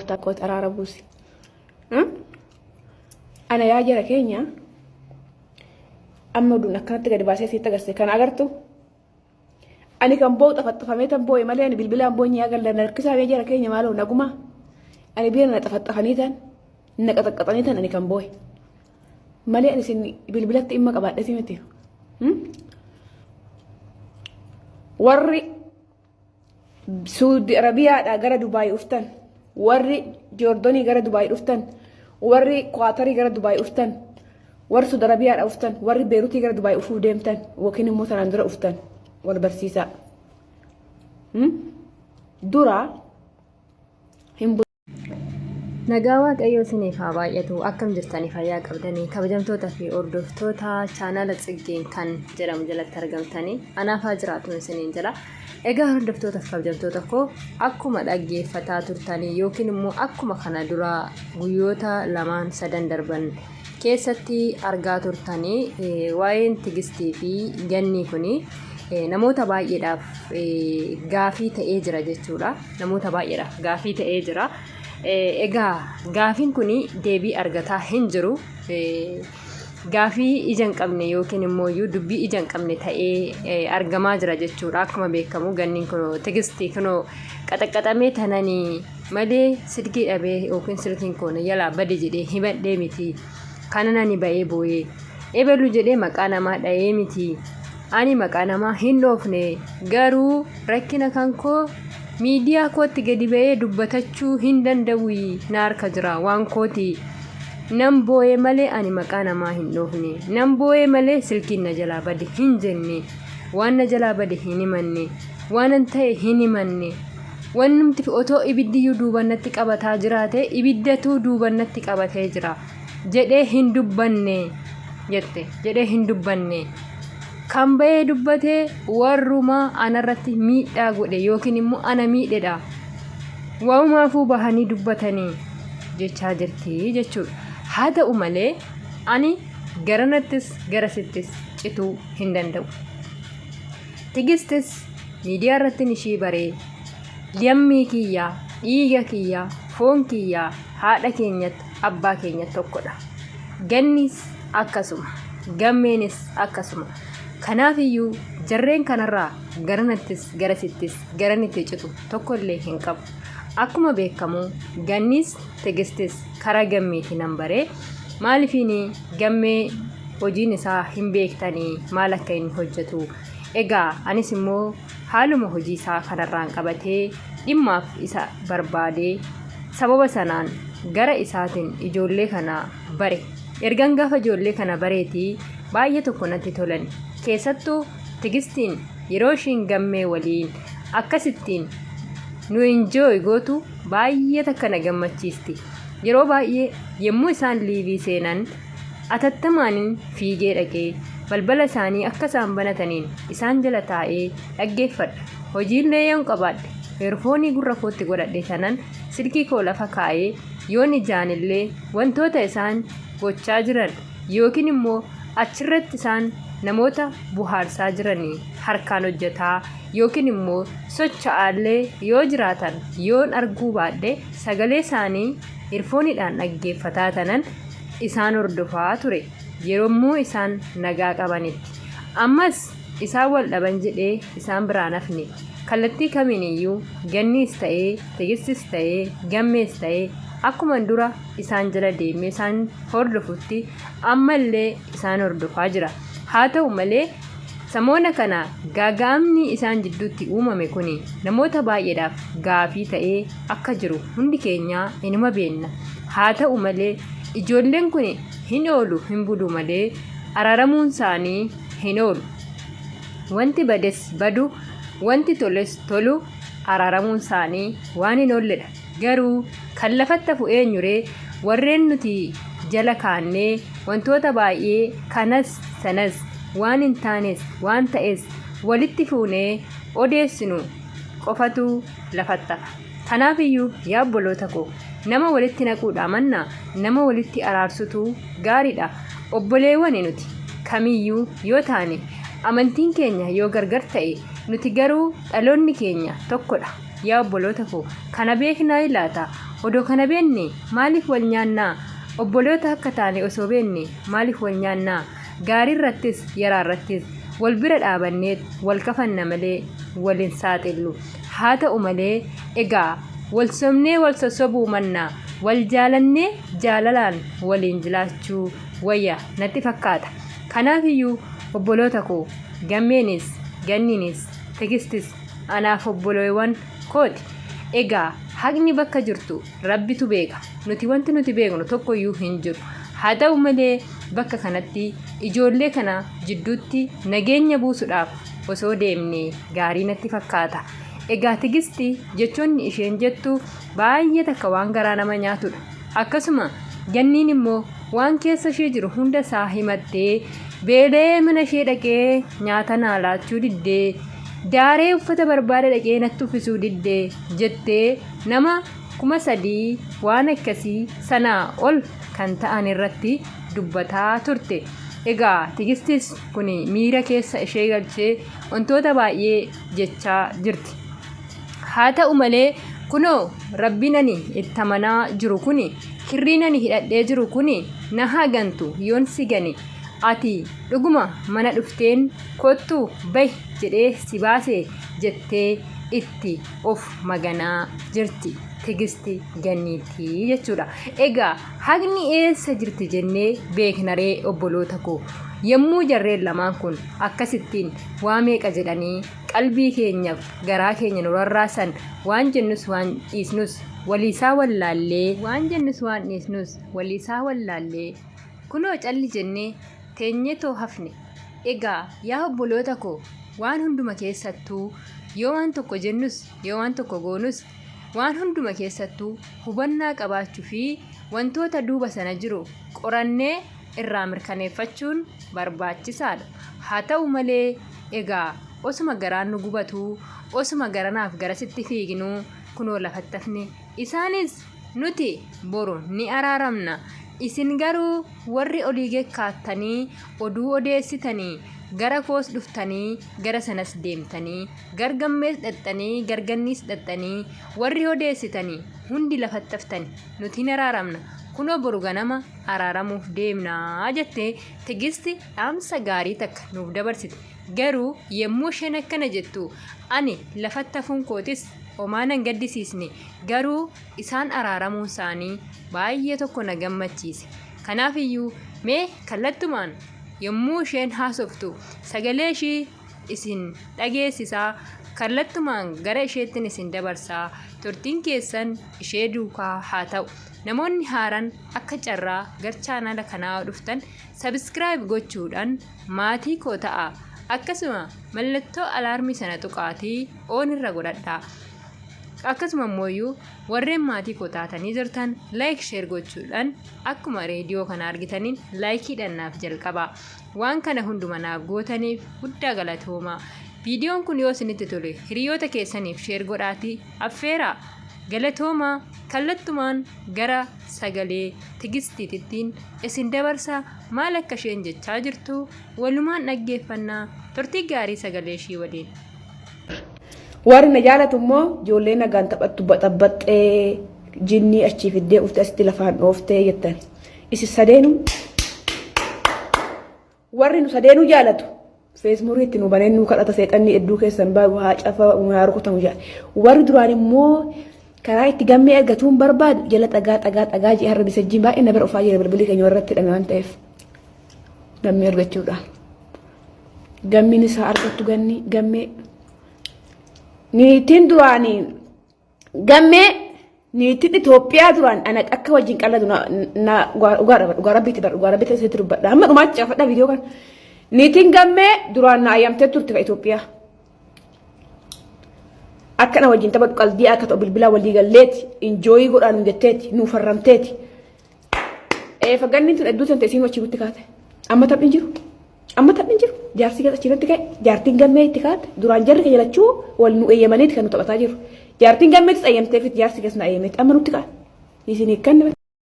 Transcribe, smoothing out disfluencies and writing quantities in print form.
Gooftaa koo araara buusi. Ana yaa jara keenya amma oduun akkanatti gadi baasee sitti agarsiise kana agartu. Ani kan boo'u xafaxafamee tan boo'e malee ani bilbilaan boonyi agarra na harkisaa bee jara keenya maaloo naguma. Ani bira na xafaxafanii tan na qaxaqqaxanii tan ani kan boo'e. Malee ani isin bilbilatti dhimma qabaadheeti miti. Warri Suudi Arabiyaadhaa gara Dubaay dhuftan, warri Joordonii gara Dubaay dhuftan, warri Kuwaatarii gara Dubaay dhuftan, warri Suudi Arabiyaadhaa dhuftan, warri Beeruutii gara Dubaay dhufuuf deemtan yookiin immoo sanaan dura dhuftan wal barsiisaa. Dura hin Nagaa Waaqayyoo isiniif haa baay'atu. Akkam jirtanii fayyaa qabdanii kabajamtoota fi hordoftoota chaanaala Tsiggeen kan jedhamu jalatti argamtanii anaaf haa jiraatuun isiniin jedha. Egaa hordoftoota fi kabajamtoota koo akkuma dhaggeeffataa turtanii yookiin immoo akkuma kana dura guyyoota lamaan sadan darban keessatti argaa turtanii waa'een Tigistii fi Gannii kuni namoota baay'eedhaaf gaafii ta'ee jira jechuudha. Namoota baay'eedhaaf gaafii ta'ee jira. Egaa gaafiin kun deebii argataa hin jiru. Gaafii ija hin qabne yookiin immoo iyyuu dubbii ija hin qabne ta'ee argamaa jira jechuudha. Akkuma beekamu ganniin kun Tigistii kunoo qaxaqqaxamee tananii malee silkii dhabee yookiin silkiin koo na jalaa bade jedhee himadhee miti. Kanan ani ba'ee boo'ee ebelu jedhee maqaa namaa dha'ee miti. Ani maqaa namaa hin dhoofne garuu rakkina kan koo miidiyaa kootti gadi ba'ee dubbatachuu hin danda'u na harka jira waan kooti. Nan boo'ee malee ani maqaa namaa hin dhoofne. Nan boo'ee malee silkiin na jalaa bade hin jenne. Waan na jalaa bade hin himanne. Waanan ta'e hin himanne. Wannumti otoo ibiddiyyuu duuban natti qabataa jiraate ibiddatu duuban natti qabatee jira jedhee hin dubbanne jette jedhee hin dubbanne. Kan ba'ee dubbate warruma anarratti miidhaa godhe yookiin immoo ana miidhedha. Waa'umaafuu bahanii dubbatanii jechaa jirti jechuudha. Haa ta'u malee ani garanattis garasittis cituu hin danda'u. Tigistis miidiyaa irrattin ishii baree lammii kiyya, dhiiga kiyya, foon kiyya, haadha keenyatti, abbaa keenyatti tokkodha. Gannis akkasuma, gammeenis akkasuma. Kanaaf iyyuu jarreen kanarraa garanattis garasittis garanitti citu tokkollee hin qabu. Akkuma beekamu Gannis Tigistis karaa gammeeti nan bare. Maalifiini gammee hojiin isaa hin beektanii maal akka inni hojjetu. Egaa anis immoo haaluma hojii isaa kanarraan qabatee dhimmaaf isa barbaadee sababa sanaan gara isaatiin ijoollee kana bare. Ergan gaafa ijoollee kana bareetii baay'ee tokko natti tolan. Keessattuu Tigistiin yeroo ishiin gammee waliin akkasittiin nu enjoy gootu baay'ee takka na gammachiisti. Yeroo baay'ee yommuu isaan liivii seenan Atattamaanin fiigee dhaqee balbala isaanii akka isaan banataniin isaan jala taa'ee dhaggeeffadha. Hojiillee yoon qabaadhe eerfoonii gurra kootti godhadhe tanan silkii koo lafa kaa'ee yoon ijaanillee wantoota isaan gochaa jiran yookiin immoo achirratti isaan namoota buhaarsaa jiranii harkaan hojjetaa yookiin immoo socho'aallee yoo jiraatan yoon arguu baadhe sagalee isaanii eerfooniidhaan dhaggeeffataa tanan isaan hordofaa ture yerommuu isaan nagaa qabanitti. Ammas isaan wal dhaban jedhee isaan biraa hin hafne. Kallattii kamiin iyyuu Ganniis ta'ee, Tigistis ta'ee, Gammees ta'ee akkuman dura isaan jala deemee isaan hordofutti amma illee isaan hordofaa jira. Haa ta'u malee samoona kana gaaga'amni isaan jidduutti uumame kuni namoota baay'eedhaaf gaafii ta'ee akka jiru hundi keenyaa inuma beenna. Haa ta'u malee ijoolleen kuni hin oolu hin bulu malee araaramuun saanii hin oolu. Wanti bades badu, wanti toles tolu araaramuun saanii waan hin oolledha. Garuu kan lafatti hafu eenyuree? Warreen nuti jala kaannee wantoota baay'ee kanas sanas waan hin taanes waan ta'es walitti fuunee odeessinu qofatu lafatti hafa. Kanaaf iyyuu yaa obboloota koo, nama walitti naquudhaa mannaa nama walitti araarsutu gaarii dha. Obboleewwani nuti kamiyyuu yoo taane, amantiin keenya yoo gargar ta'e, nuti garuu dhaloonni keenya tokko dha. Yaa obboloota koo kana beeknaayi laata? Odoo kana beenne maaliif wal nyaannaa? Obboloota akka taane osoo beenne maaliif wal nyaannaa? Gaariirrattis yaraarrattis wal bira dhaabanneet wal kafanna malee wal hin saaxillu. Haa ta'u malee egaa wal sobnee wal sossobuu mannaa wal jaalannee jaalalaan waliin jiraachuu wayya natti fakkaata. Kanaafiyyuu obboloota koo Gammeenis, Ganniinis, Tigistis anaaf obboleewwan kooti. Egaa haqni bakka jirtu Rabbitu beeka. Nuti wanti nuti beeknu tokkoyyuu hin jiru. Haa ta'u malee bakka kanatti ijoollee kana jidduutti nageenya buusudhaaf osoo deemne gaarii natti fakkaata. Egaa Tigisti jechoonni isheen jettu baay'ee takka waan garaa nama nyaatudha. Akkasuma Ganniin immoo waan keessa ishee jiru hunda isaa himattee beela'ee mana ishee dhaqee nyaata naa laachuu diddee daaree uffata barbaada dhaqee natti uffisuu diddee jettee nama 3000 waan akkasii sanaa ol kan ta'an irratti dubbataa turte. Egaa Tigistis kuni miira keessa ishee galchee wantoota baay'ee jechaa jirti. Haa ta'u malee kunoo Rabbiin ani itti amanaa jiru kuni kirriin ani hidhadhee jiru kuni na haa gantu yoon si gane ati dhuguma mana dhufteen kottu bahi jedhee si baase jettee itti of maganaa jirti Tigisti Ganniitti jechuudha. Egaa haqni eessa jirti jennee beeknaree obboloota koo? Yommuu jarreen lamaan kun akkasittiin waa meeqa jedhanii qalbii keenyaf garaa keenya nu rarraasan waan jennus waan dhiisnus waliisaa wallaallee waan jennus waan dhiisnus waliisaa wallaallee kunoo calli jennee teenyetoo hafne. Egaa yaa obboloota koo waan hunduma keessattuu yoo waan tokko jennus yoo waan tokko goonus waan hunduma keessattuu hubannaa qabaachuu fi wantoota duuba sana jiru qorannee irraa mirkaneeffachuun barbaachisaadha. Haa ta'u malee egaa osuma garaan nu gubatuu, osuma garanaaf garasitti fiignuu kunoo lafatti hafne. Isaanis nuti boru ni araaramna. Isin garuu warri olii gad kaattanii oduu odeessitanii gara koos dhuftanii gara sanas deemtanii gar Gammees dhaqxanii gar Ganniis dhaqxanii warri odeessitanii hundi lafatti haftani. Nuti hin araaramna. Kunoo boru ganama araaramuuf deemna jettee Tigisti dhaamsa gaarii takka nuuf dabarsite. Garuu yommuu isheen akkana jettu ani lafatti hafuun kootis homaa nan gaddisiisne. Garuu isaan araaramuun isaanii baay'ee tokko na gammachiise. Kanaaf iyyuu mee kallattumaan yommuu isheen haasoftu sagalee ishii isin dhageessisaa kallattumaan gara isheettin isin dabarsaa turtiin keessan ishee duukaa haa ta'u. Namoonni haaran akka carraa gar chaanala kanaa dhuftan subscribe gochuudhan maatii koo ta'aa. Akkasuma mallattoo alaarmii sana tuqaatii on irra godhadhaa. Akkasuma immooyyuu warreen maatii koo taatanii jirtan like share gochuudhaan akkuma reediyoo kana argitaniin laayikiidhaan naaf jalqabaa. Waan kana hunduma naaf gootaniif guddaa galatoomaa. Viidiyoon kun yoo isinitti tole hiriyoota keessaniif share godhaatii affeeraa. Galatoomaa kallattumaan gara sagalee Tigistiitittiin isin dabarsa maal akka isheen jechaa jirtu walumaan dhaggeeffannaa turtii gaarii sagalee ishii waliin. Warri na jaalatu immoo ijoollee nagaan taphattu baxabbaxxee jinnii achii fiddee ufte asitti lafaan dhooftee jettan. Isin sadeenuu warri nu sadeenuu jaalatu feesmuurii itti nu baneen nu kadhata seexanni hedduu keessan baay'ee haa cafa haa rukutamu jedha. Warri duraan immoo karaa itti gammee argatuun barbaadu jala xagaa xagaa xagaa jedhee har'a misajjiin baay'ee na bira dhufaa jira bilbilli keenya warra itti hidhame waan ta'eef gammee argachuudha. Gammiin isaa argattu ganni gammee. Niitiin duraanii gammee niitiin Itoophiyaa duraan ana akka wajjin qalladu na dhugaadha dhugaa rabbiitti bar dhugaa rabbiitti asitti dubbadha hamma dhumaatti caafadha viidiyoo kana. Niitiin gammee duraan na ayyamtee turte ka Itoophiyaa. Akka na wajjin taphadhu qaldii akka ta'u bilbilaa walii galleeti injooyii godhaa nuun jetteeti nuu farramteeti. Faganni tun hedduu tante isiin wachii gutti kaate. Amma taphni jiru. Amma taphni jiru. Jaarsi gad achirratti ka'e. Jaartiin gammee itti kaate. Duraan jarri keenya lachuu wal nu eeyyamaniiti kan nu taphataa jiru. Jaartiin gammeetis eeyyamteefit jaarsi gas na eeyyameeti. Amma nutti kaate. Isin hiikkanne.